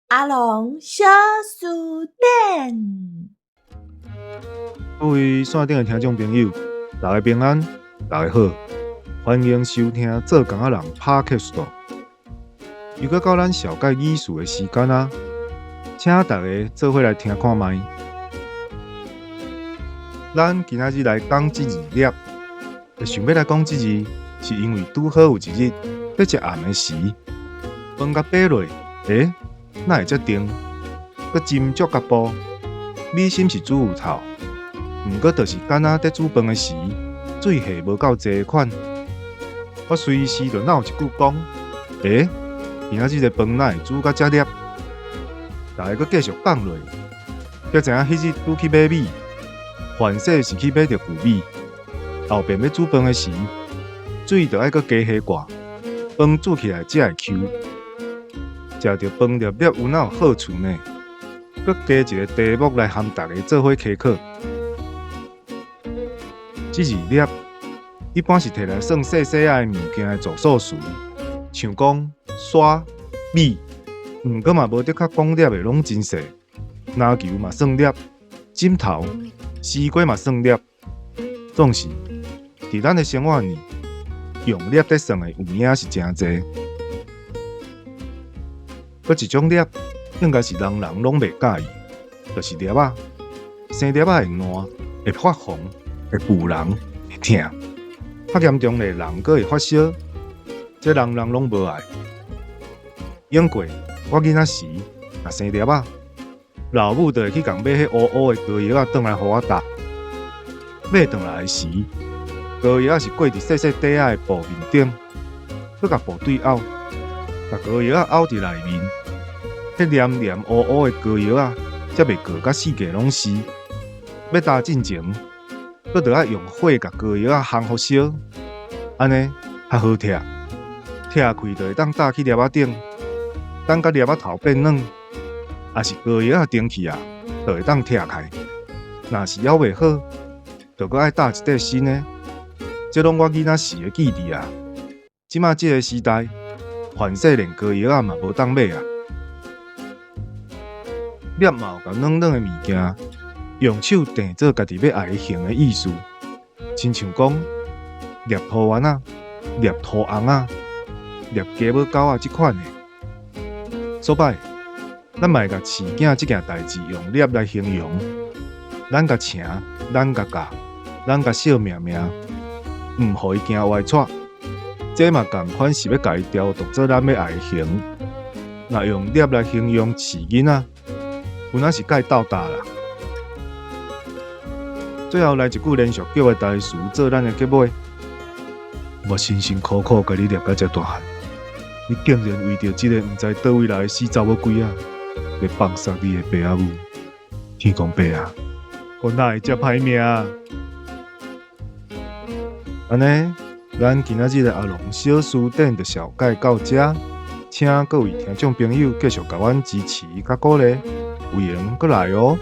阿龍小書典。各位線頂的聽眾朋友，大家平安，大家好，歡迎收聽做工仔人 Podcast。又閣到咱紹介語事的時間啊，請大家做伙來聽看覓。咱今仔日來講這字粒，會想欲來講這字，是因為拄好有一日佇食暗的時，飯共掰落，欸，哪會遮甜？閣斟足較薄，米心是煮有透，毋過就是敢若佇煮飯的時，水下無夠濟款。我隨時就鬧一句講，欸，今仔日這個飯哪會煮甲遮粒？逐家閣繼續講落，才知影彼日拄去買米，凡勢是去買著舊米，後邊欲煮飯的時，水著愛閣加下寡，飯煮起來才會 Q。食著飯粒粒有哪有好處呢？閣加一個題目來和大家做伙開課。這字粒一般是提來算細細仔的物件的序數詞，像講沙、米，毋過嘛無的確講粒的攏真細。籃球嘛算粒，枕頭、西瓜嘛算粒。總是，佇咱的生活裡，用粒佇算的有影是誠濟。閣一種粒，應該是人人攏袂佮意，就是粒仔。生粒仔會爛，會發紅，會趺人，會疼。較嚴重的人閣會發燒，這人人攏無愛。用過我囡仔時，若生粒仔，老母就會去共買彼烏烏的膏藥仔轉來予我貼。買轉來時，膏藥仔是裹佇細細塊仔的布面頂，閣共布對拗，共膏藥仔拗佇內面，彼黏黏烏烏的膏藥仔，才袂過甲四界攏是。欲貼進前，閣著愛用火共膏藥仔烘予燒，按呢較好拆。拆開就會當搭去粒仔頂，等甲粒仔頭變軟，抑是膏藥仔定去啊，就會當拆開。若是猶袂好，就閣愛搭一塊新的。這攏我囡仔時的記憶啊！這馬這个時代，凡勢連膏藥仔嘛無當買啊。粒嘛有共軟軟的物件，用手定做家己欲愛的形的意思，親像講捏塗丸仔、捏塗尪仔、捏雞母狗仔這款的。所擺，咱嘛會共飼囝這件代誌用粒來形容，咱共成，咱共教，咱共惜命命，毋予伊行歪掣。這嘛仝款是欲共伊雕琢做咱欲愛的形。若用粒來形容飼囡仔，有影是蓋鬥大啦。最後來一句連續劇的台詞做咱的結尾。我辛辛苦苦共你掠甲遮大漢，你竟然為著這个毋知佗位來的死查某鬼仔，欲放捒你的爸仔母。天公伯啊，我哪會遮歹命啊？按呢，咱今仔日的阿龍小書典就紹介到遮，請各位聽眾朋友繼續共阮支持佮鼓勵，有閒閣來哦。